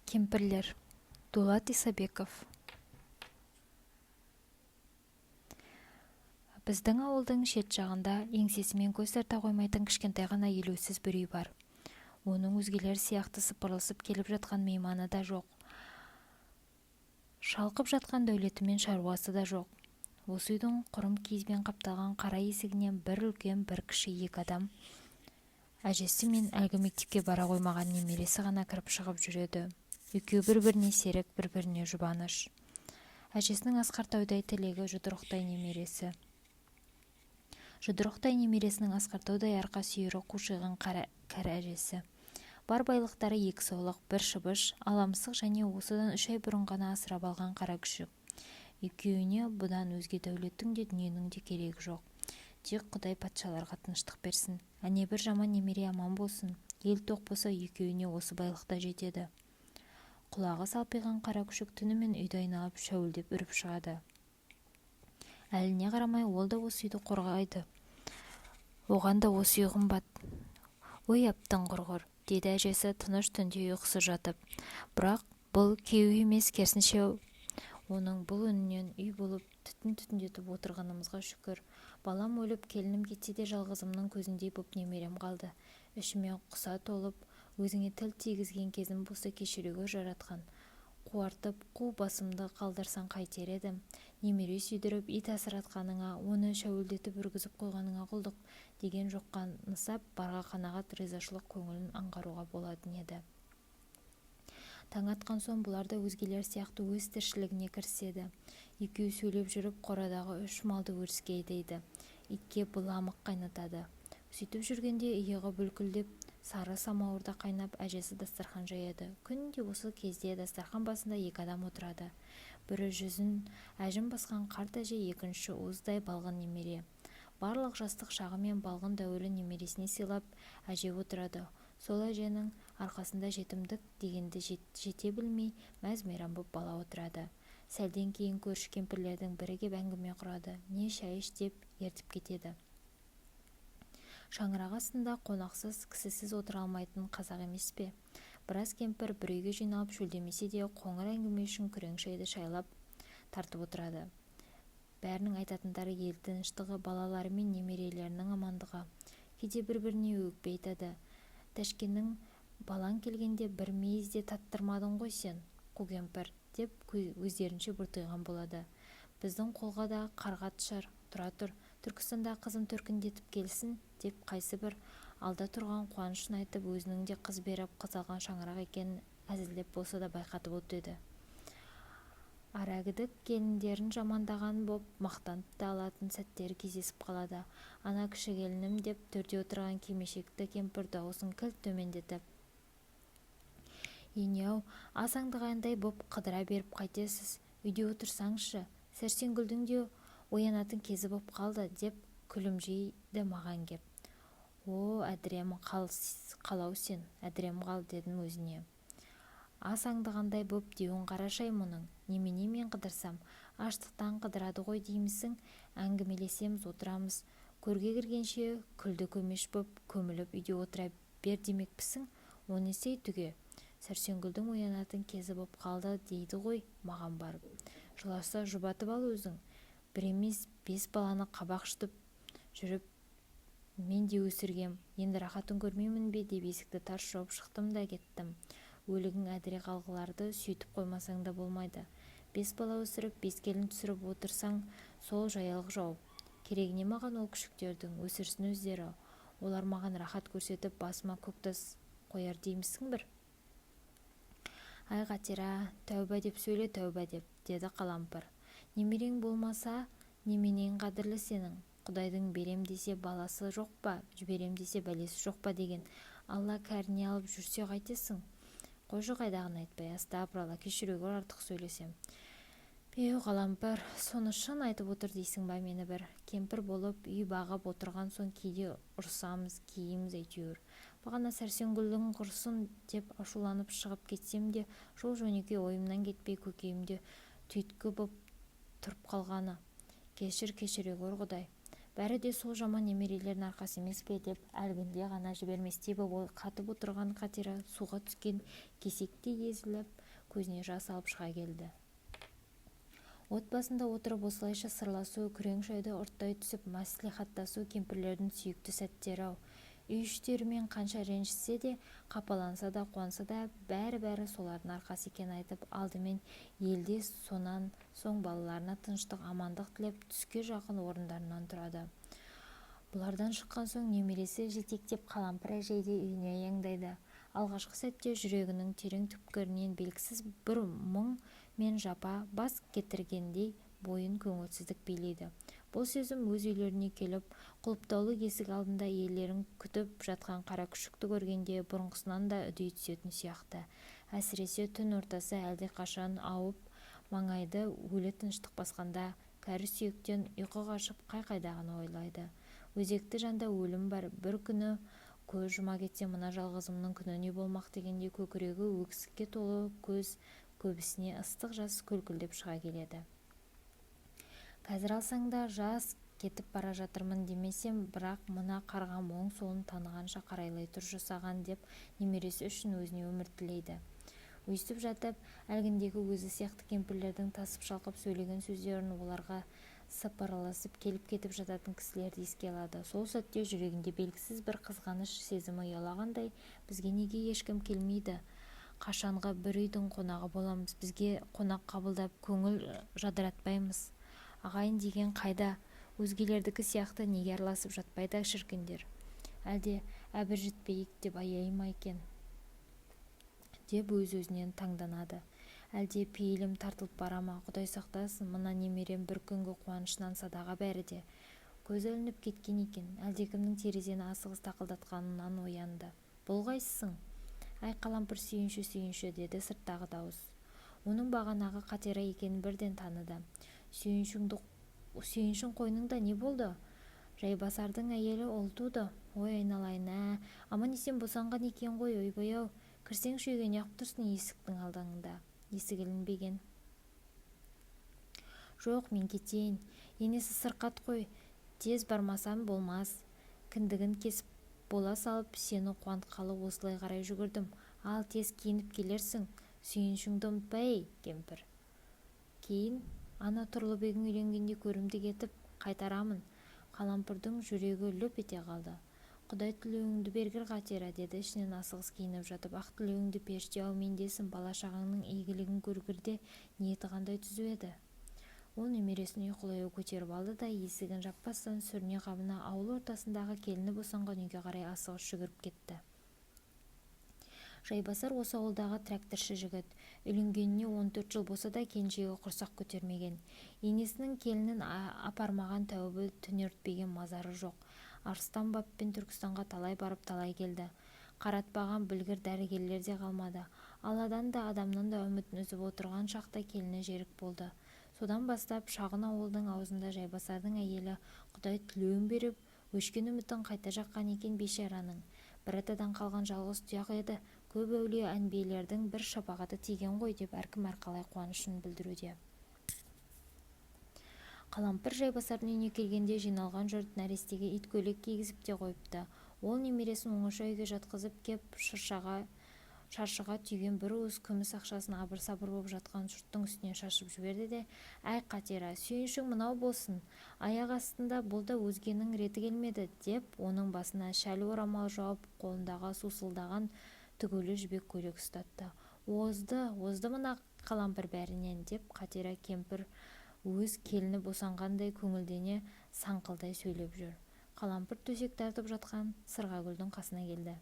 Кемпірлер. Дулат Исабеков. Біздің ауылдың шет жағында еңсесімен көз тарта қоймайтын кішкентай ғана елеусіз бір үй бар. Оның өзгелер сияқты сыпырылысып келіп жатқан мейманы да жоқ, шалқып жатқан дәулеті мен шаруасы да жоқ. Осы үйдің құрым киізбен қапталған қара есігінен бір үлкен, бір кіші екі адам, әжесі мен әлгі мектепке бара қоймаған немересі ғана кіріп-шығып жүреді. Екеуі бір-біріне серік, бір-біріне жұбаныш. Әжесінің асқар таудай тілегі жұдырықтай немересі. Жұдырықтай немересінің асқар таудай арқа сүйері қушиған кәрі әжесі. Бар байлықтары екі саулық, бір шыбыш, ала мысық және осыдан 3 ай бұрын ғана асырап алған қара күшік. Екеуіне бұдан өзге дәулеттің де, дүниенің де керегі жоқ. Тек Құдай патшаларға тыныштық берсін. Әнебір жаман немере аман болсын, ел тоқ болса, екеуіне осы байлық та жетеді. Құлағы салпиған қара күшік түнімен үйді айналып шәуілдеп үріп шығады. Әліне қарамай ол да осы үйді қорғайды. Оған да осы үй қымбат. «Ой, әптің құрғыр», – деді әжесі тыныш түнде ұйқысыз жатып. Бірақ бұл кею емес, керісінше, оның бұл үнінен үй болып түтін түтіндетіп отырғанымызға шүкір, балам өліп, келінім кетсе де жалғызымның көзіндей боп немерем қалды. Ішіме құса толып, өзіңе тіл тигізген кезім болса, кешіре гөр, жаратқан. Қуартып, қу басымды қалдырсаң қайтер едім. Немере сүйдіріп, ит асыратқаныңа, оны шәуілдетіп үргізіп қойғаныңа құлдық, деген жоққа нысап, барға қанағат, ризашылық көңілін аңғаруға болатын еді. Таң атқан соң бұлар да өзгелер сияқты өз тіршілігіне кіріседі. Екеуі сөйлеп жүріп қорадағы үш малды өріске айдайды. Итке быламық қайнатады. Сөйтіп жүргенде иығы бүлкілдеп, сары самауыр да қайнап, әжесі дастархан жаяды. Күнде осы кезде дархан басында екі адам отырады. Бірі жүзін әжім басқан қарт әже, екіншісі уыздай балғын немере. Барлық жастық шағы мен балғын дәуірін немересіне сыйлап әже отырады. Сол әженің арқасында жетімдік дегенді жете білмей, мәз-мейрам боп бала отырады. Сәлден кейін көрші кемпірлердің бірі кеп әңгіме құрады, не шай іш деп ертіп кетеді. Шаңырақ астында қонақсыз, кісісіз отыра алмайтын қазақ емес пе? Біраз кемпір бір үйге жиналып, шөлдемесе де қоңыр әңгіме үшін күрең шайды шайлап тартып отырады. Бәрінің айтатындары ел тыныштығы, балалары мен немерелерінің амандығы. Кейде бір-біріне өкпе айтады. «Тәшкенің балаң келгенде бір мейіз де таттырмадың ғой сен, қу кемпір», – деп өздерінше бұртиған болады. «Біздің қолға да қарға түсер, тұра тұр, Түркістандағы қызым төркіндетіп келсін», – деп қайсыбір алда тұрған қуанышын айтып, өзінің де қыз беріп, қыз алған шаңырақ екенін әзілдеп болса да байқатып өтеді. Арагідік келіндерін жамандаған боп мақтанып та алатын сәттері кездесіп қалады. «Ана кіші келінім», – деп төрде отырған кимешекті кемпір дауысын кілт төмендетіп. «Ене-ау, ас аңдығандай боп қыдыра беріп қайтесіз, үйде отырсаңызшы, Сәрсенгүлдің де оянатын кезі боп қалды», – деп күлімжейді маған кеп. «О, әдірем қал-ау сен, әдірем қал», – дедім өзіне. «Ас аңдығандай боп деуін қарашы-ай мұның, немене мен қыдырсам, аштықтан қыдырады ғой деймісің? Әңгімелесеміз, отырамыз, көрге кіргенше күлді көмеш боп көміліп үйде отыра бер демекпісің? О несі-ей түге? Сәрсенгүлдің оянатын кезі боп қалды дейді ғой маған барып. Жыласа, жұбатып ал өзің. Бір емес, бес баланы қабақ шытып жүріп мен де өсіргем, енді рахатын көрмеймін бе?» – деп есікті тарс жауып шықтым да кеттім. Өлігің әдіре қалғыларды сөйтіп қоймасаң да болмайды. Бес бала өсіріп, бес келін түсіріп отырсаң, сол жаялық жауып. Керегі не маған ол күшіктердің, өсірсін өздері. Олар маған рахат көрсетіп, басыма көк тас қояр деймісің бір? «Ай, Қатира, тәуба деп сөйле, тәуба деп», – деді Қалампыр. «Немерең болмаса, неменең қадірлі сенің? Құдайдың берем десе баласы жоқ па, жіберем десе бәлесі жоқ па деген. Алла кәріне алып жүрсе қайтесің? Қойшы қайдағыны айтпай, астапыралла, кешіре гөр артық сөйлесем». «Беу, Қалампыр, соны шын айтып отыр дейсің ба мені бір? Кемпір болып үй бағып отырған соң кейде ұрсамыз, кейиміз әйтеуір. Бағана Сәрсенгүлдің құрысын деп ашуланып шығып кетсем де, жол-жөнекей ойымнан кетпей, көкейімде түйткіл боп тұрып қалғаны. Кешір, кешіре гөр, Құдай. Бәрі де сол жаман немерелердің арқасы емес пе деп әлгінде ғана жіберместей боп қатып отырған Қатира суға түскен кесектей езіліп, көзіне жас алып шыға келді. От басында отырып осылайша сырласу, күрең шайды ұрттай түсіп мәслихаттасу кемпірлердің сүйікті сәттері-ау. Үй іштерімен қанша ренжіссе де, қапаланса да, қуанса да, бәрі-бәрі солардың арқасы екенін айтып, алдымен елде, сонан соң балаларына тыныштық, амандық тілеп, түске жақын орындарынан тұрады. Бұлардан шыққан соң немересі жетектеп Қалампыр әжей де үйіне аяңдайды. Алғашқы сәтте жүрегінің терең түкпірінен белгісіз бір мұң мен жапа бас кеттіргендей бойын көңілсіздік билейді. Бұл сезім өз үйлеріне келіп, құлыптаулы есік алдында иелерін күтіп жатқан қара күшікті көргенде бұрынғысынан да үдей түсетін сияқты. Әсіресе түн ортасы әлдеқашан ауып, маңайды өлі тыныштық басқанда кәрі сүйектен ұйқы қашып, қай-қайдағыны ойлайды. Өзекті жанда өлім бар, бір күні көз жұма кетсе, мына жалғызымның күні не болмақ дегендей көкірегі өксікке толы көз көбісіне ыстық жас көлкілдеп шыға келеді. Қазір алсаң да жас кетіп бара жатырмын демесем, бірақ мына қарғам оң-солын танығанша қарайлай тұршы саған деп немересі үшін өзіне өмір тілейді. Өйстіп жатып, әлгіндегі өзі сияқты кемпірлердің тасып-шалқып сөйлеген сөздерін, оларға сапырылысып келіп-кетіп жататын кісілерді еске алады. Сол сәтте жүрегінде белгісіз бір қызғаныш сезімі ұялағандай, бізге неге ешкім келмейді, қашанғы бір үйдің қонағы боламыз, бізге қонақ қабылдап көңіл жадыратпаймыз, ағайын деген қайда, өзгелердікі сияқты неге араласып жатпайды шіркіндер, әлде әбіржітпейік деп аяй ма екен деп өз-өзінен таңданады. Әлде пейілім тартылып бара ма, құдай сақтасын, мына немерем бір күнгі қуанышынан садаға бәрі де. Көзі ілініп кеткен екен, әлдекімнің терезені асығыс тақылдатқанынан оянды. Бұл қайсысың? Әй, Қалампыр, сүйінші, сүйінші, деді сырттағы дауыс. Оның бағанағы Қатира екенін бірден таныды. Сүйіншің қойныңда не болды? Жайбасардың әйелі ұл туды. Ой, айналайын, ә, аман-есен босанған екен ғой, ойбай-ау, кірсеңші үйге, неғып тұрсың есіктің алдыңда, есік ілінбеген. Жоқ, мен кетейін, енесі сырқат қой, тез бармасам болмас, кіндігін кесіп бола салып, сені қуантқалы осылай қарай жүгірдім. Ал тез киініп келерсің, сүйіншіңді ұмытпа, ей, кемпір. Кейін ана Тұрлыбегің үйленгенде көрімдік етіп қайтарамын. Қалампырдың жүрегі лүп ете қалды. Құдай тілеуіңді бергір, Қатира, деді ішінен асығыс киініп жатып. Ақ тілеуіңді періште әумин десін, бала-шағаңның игілігін көргір де, ниеті қандай түзу еді. Ол немересін ұйқылы-ояу көтеріп алды да, есігін жаппастан сүріне-қабына ауыл ортасындағы келіні босанған үйге қарай асығыс жүгіріп кетті. Жайбасар осы ауылдағы тракторшы жігіт. Үйленгеніне 14 жыл болса да келіншегі құрсақ көтермеген. Енесінің келінін апармаған тәуібі, түнертпеген мазары жоқ. Арыстан баппен Түркістанға талай барып, талай келді. Қаратпаған білгір дәрігерлер де қалмады. Алладан да, адамнан да үмітін үзіп отырған шақта келіні жерік болды. Содан бастап шағын ауылдың аузында Жайбасардың әйелі құдай тілеуін беріп, өшкен үмітін қайта жаққан екен бейшараның. Бір атадан қалған жалғыз тұяқ еді, көп әулие әнбиелердің бір шапағаты тиген ғой деп әркім әрқалай қуанышын білдіруде. Қалампыр Жайбасардың үйіне келгенде жиналған жұрт нәрестеге ит көйлек кигізіп те қойыпты. Ол немересін оңаша үйге жатқызып кеп, шаршыға түйген бір уыс күміс ақшасын абыр-сабыр боп жатқан жұрттың үстіне шашып жіберді де, әй, Қатира, сүйіншің мынау болсын, аяқ астында бұл да өзгенің реті келмеді деп, оның басына шәл орамал жауып, қолындағы сусылдаған тігулі жібек көйлек ұстатты. Озды, озды мына Қалампыр бәрінен, деп Қатира кемпір өз келіні босанғандай көңілдене саңқылдай сөйлеп жүр. Қалампыр төсек тартып жатқан Сырғагүлдің қасына келді.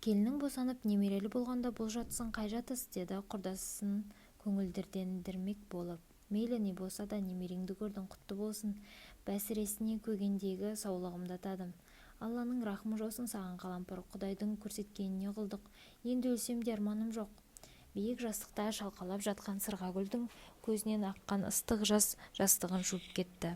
Келінің босанып немерелі болғанда бұл жатысың қай жатыс, деді құрдасын көңілдендірмек болып. Мейлі, не болса да немереңді көрдің, құтты болсын. Бәсіресіне көгендегі саулығымды атадым. Алланың рахымы жаусын саған, Қалампыр, құдайдың көрсеткеніне құлдық. Енді өлсем де арманым жоқ. Биік жастықта шалқалап жатқан Сырғагүлдің көзінен аққан ыстық жас жастығын жуып кетті.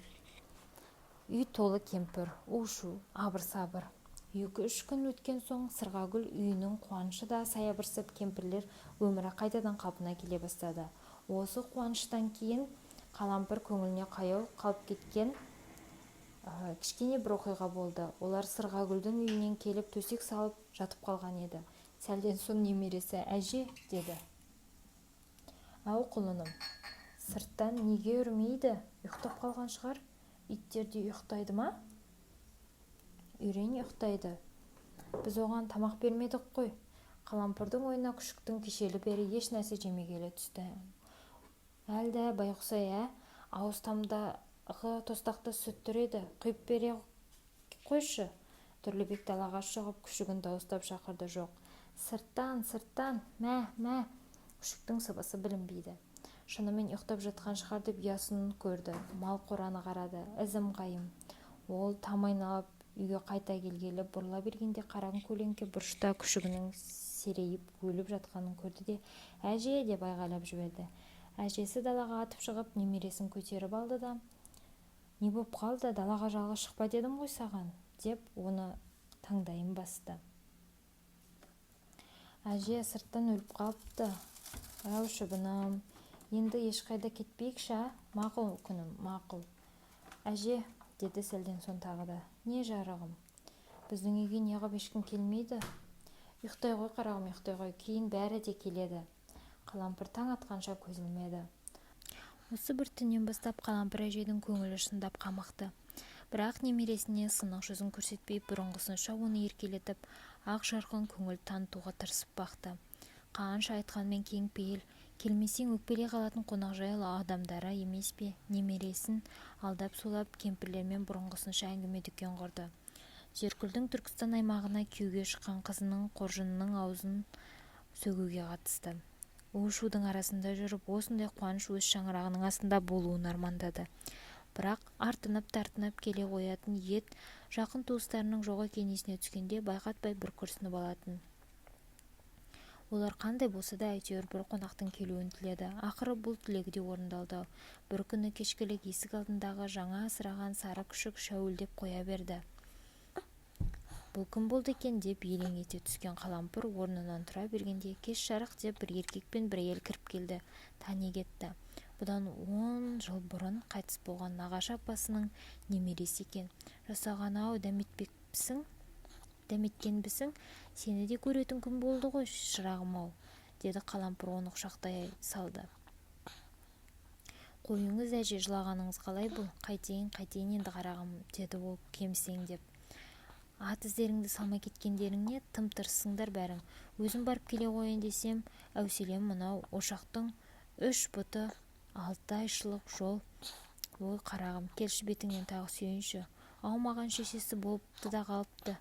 Үй толы кемпір, у-шу, абыр-сабыр. 2-3 күн өткен соң Сырғагүл үйінің қуанышы да саябырсып, кемпірлер өмірі қайтадан қалпына келе бастады. Осы қуаныштан кейін Қалампыр көңіліне қаяу қалып кеткен Кішкене бір оқиға болды. Олар Сырғагүлдің үйінен келіп төсек салып жатып қалған еді. Сәлден соң немересі: «Әже», – деді. «Ау, құлыным?» «Сырттан неге үрмейді? Ұйықтап қалған шығар. Иттер де ұйықтайды ма?» «Үйрен ұйықтайды. Біз оған тамақ бермедік қой». Қалампырдың ойына күшіктің кешелі бері еш нәрсе жемегелі түсті. «Әлда байғұс-ай, ә? Ауыз тамдағы тостақта сүт тұр еді, құйып бере қойшы». Тұрлыбек далаға шығып, күшігін дауыстап шақырды. Жоқ. «Сырттан, Сырттан, мә, мә!» Күшіктің сыбысы білінбейді. Шынымен ұйықтап жатқан шығар деп ұясын көрді, мал қораны қарады. Ізім-ғайым. Ол там айналып үйге қайта келгелі бұрыла бергенде қараңғы көлеңке бұрышта күшігінің серейіп өліп жатқанын көрді де: «Әже!» – деп айғайлап жіберді. Әжесі далаға атып шығып, немересін көтеріп алды да: «Не боп қалды? Далаға жалғыз шықпа дедім ғой саған», – деп оны таңдайын басты. «Әже, Сырттан өліп қалыпты». «Ау, шыбыным, енді ешқайда кетпейікші, а?» «Мақұл, күнім, мақұл». «Әже», – деді сәлден соң тағы да. «Не, жарығым?» «Біздің үйге неғып ешкім келмейді?» «Ұйықтай ғой, қарағым, ұйықтай ғой, кейін бәрі де келеді». Қалампыр таң атқанша көз ілмеді. Осы бір түннен бастап Қалампыр әжейдің көңілі шындап қамықты. Бірақ немересіне сынық жүзін көрсетпей, бұрынғысынша оны еркелетіп, ақ жарқын көңіл танытуға тырысып бақты. Қанша айтқанмен, кең пейіл, келмесең өкпелей қалатын қонақжай адамдары емес пе? Немересін алдап-сулап, кемпірлермен бұрынғысынша әңгіме-дүкен құрды. Зеркүлдің Түркістан аймағына күйеуге шыққан қызының қоржынының аузын сөгуге қатысты. У-шудың арасында жүріп, осындай қуаныш өз шаңырағының астында болуын армандады. Бірақ артынып-тартынып келе қоятын ет жақын туыстарының жоқ екені есіне түскенде, байқатпай бір күрсініп алатын. Олар қандай болса да әйтеуір бір қонақтың келуін тіледі. Ақыры бұл тілегі де орындалды. Бір күні кешкілік есік алдындағы жаңа асыраған сары күшік шәуілдеп қоя берді. «Бұл кім болды екен?» деп елең ете түскен Қалампыр орнынан тұра бергенде, «Кеш жарық!» деп бір еркек пен бір әйел кіріп келді. Тани кетті. Бұдан 10 жыл бұрын қайтыс болған нағашы апасының немересі екен. «Жасаған-ау, дәметпепсің, дәметкенбісің? Сені де көретін күн болды ғой, шырағым-ау», – деді. Қалампыр оны құшақтай салды. «Қойыңыз, әже, жылағаныңыз қалай бұл?» «Қайтейін, қайтейін енді, қарағым», – деді ол кемсеңдеп. «Ат іздеріңді салмай кеткендерің не? Тым тырыссыңдар бәрің. Өзім барып келе қояйын десем, әуселем. Мынау ошақтың үш бұты 6 айшылық жол. Ой, қарағым, келші, бетіңнен тағы сүйейінші. Аумаған шешесі болыпты да қалыпты.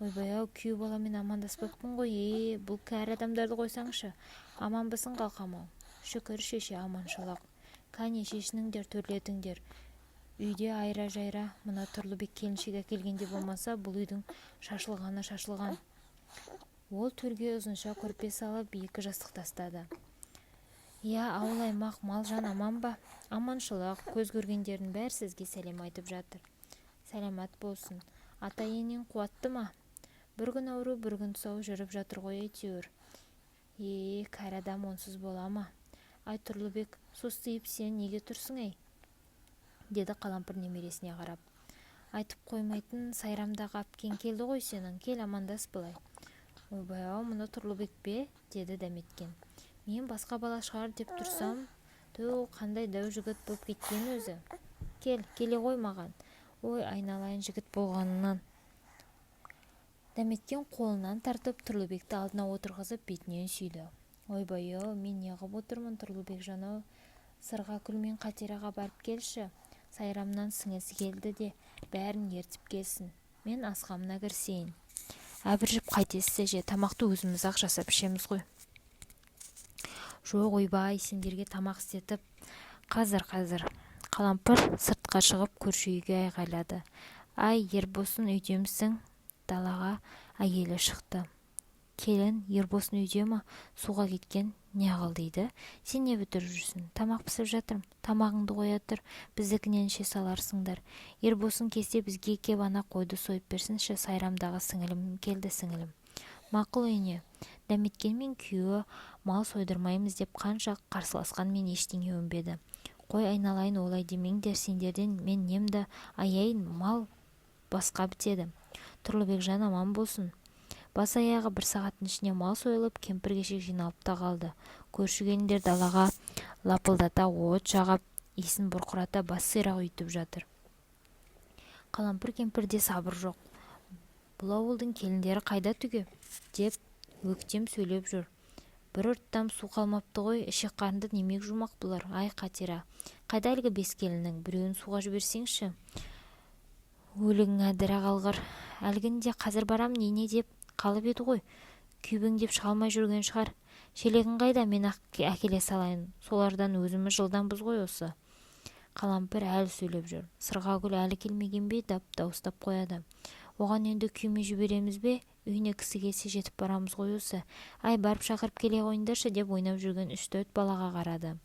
Ойбай-ау, күйеу баламен амандаспаппын ғой. Е, бұл кәрі адамдарды қойсаңшы. Аманбысың, қалқам-ау?» «Шүкір, шеше, аманшылық. Кәне, шешініңдер, төрлетіңдер. Үйде айра-жайра. Мына Тұрлыбек келіншек әкелгенде болмаса, бұл үйдің шашылғаны шашылған». Ол төрге ұзынша көрпе салып, екі жастық тастады. «Иә, ауыл-аймақ, мал-жан аман ба?» «Аманшылық. Көз көргендердің бәрі сізге сәлем айтып жатыр». «Сәлемат болсын. Ата-енең қуатты ма?» «Бір күн ауру, бір күн сау жүріп жатыр ғой әйтеуір». «Е, кәрі адам онсыз бола ма? Ай, Тұрлыбек, состиып сен неге тұрсың, әй?» – деді Қалампыр немересіне қарап. «Айтып қоймайтын Сайрамдағы әпкең келді ғой сенің. Кел, амандас былай». «Ойбай-ау, мына Тұрлыбек пе?» – деді Дәметкен. «Мен басқа бала шығар деп тұрсам, түу, қандай дәу жігіт боп кеткен өзі. Кел, келе ғой маған. Ой, айналайын жігіт болғанынан». Дәметкен қолынан тартып, Тұрлыбекті алдына отырғызып, бетінен сүйді. «Ойбай-ау, мен неғып отырмын? Тұрлыбек жан-ау, Сырғакүл мен Қатираға барып келші. Сайрамнан сіңілісі келді де, бәрін ертіп келсін. Мен асқамына кірісейін». «Әбіржіп қайтесіз, әже? Тамақты өзіміз-ақ жасап ішеміз ғой». «Жоқ, ойбай, сендерге тамақ істетіп. Қазір, қазір». Қалампыр сыртқа шығып, көрші үйге айғайлады: «Ай, Ербосын, үйдемісің?» Далаға әйелі шықты. «Келін, Ербосын үйде ма? Суға кеткен не қыл дейді? Сен не бітіріп жүрсің?» «Тамақ пісіріп жатырмын». «Тамағыңды қоя тұр, біздікінен іше саларсыңдар. Ербосын келсе, бізге кеп ана қойды сойып берсінші. Сайрамдағы сіңілім келді, сіңілім». «Мақұл, ене». Дәметкен мен күйеуі мал сойдырмаймыз деп қанша қарсыласқанмен, ештеңе өнбеді. Қой, айналайын, олай демеңдер. Сендерден мен немді аяйын? Мал басқа бітеді. Тұрлыбекжан аман болсын. Бас-аяғы бір сағаттың ішінде мал сойылып, кемпір-кешек жиналып та қалды. Көрші келіндер далаға лапылдата от жағып, иісін бұрқырата бас сирақ үйітіп жатыр. Қалампыр кемпірде сабыр жоқ. Бұл ауылдың келіндері қайда түге? Деп өктем сөйлеп жүр. Бір ұрттам су қалмапты ғой, ішек-қарынды немеге жумақ бұлар? Ай, қатира! Қайда әлгі бес келінің? Біреуін суға жіберсеңші. Өлігің әдіре қалғыр. Әлгінде қазір барамын, ене деп қалып еді ғой. Күйбеңдеп шыға алмай жүрген шығар. Шелегің қайда? Мен әкеле салайын. Солардан өзіміз жылдамбыз ғой осы. Қалампыр әлі сөйлеп жүр. Сырғагүл әлі келмеген бе? Деп дауыстап қояды. Оған енді күйме жібереміз бе? Үйіне кісі келсе жетіп барамыз ғой осы. Ай, барып шақырып келе қойыңдаршы, деп ойнап жүрген үш-төрт балаға қарады.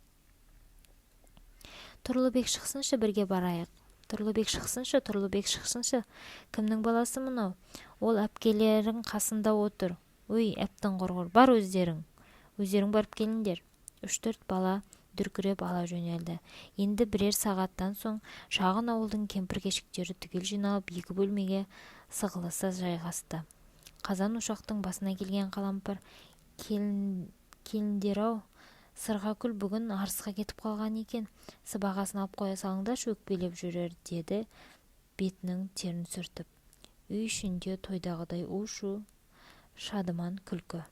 Тұрлыбек шықсыншы, бірге барайық. Тұрлыбек шықсыншы, Тұрлыбек шықсыншы. Кімнің баласы мынау? Ол әпкелерің қасында отыр. Өй, әптің құрғыр, бар өздерің. Өздерің барып келіңдер. Үш-төрт бала дүркіреп ала жөнелді. Енді бірер сағаттан соң шағын ауылдың кемпір-кешіктері түгел жиналып, екі бөлмеге сығылыса жайғасты. Қазан ошақтың басына келген Қалампыр: Келіндер-ау, Сырғакүл бүгін Арысқа кетіп қалған екен, сыбағасын алып қоя салыңдаршы, өкпелеп жүрер, – деді бетінің терін сүртіп. Үй ішінде тойдағыдай у-шу, шадыман күлкі.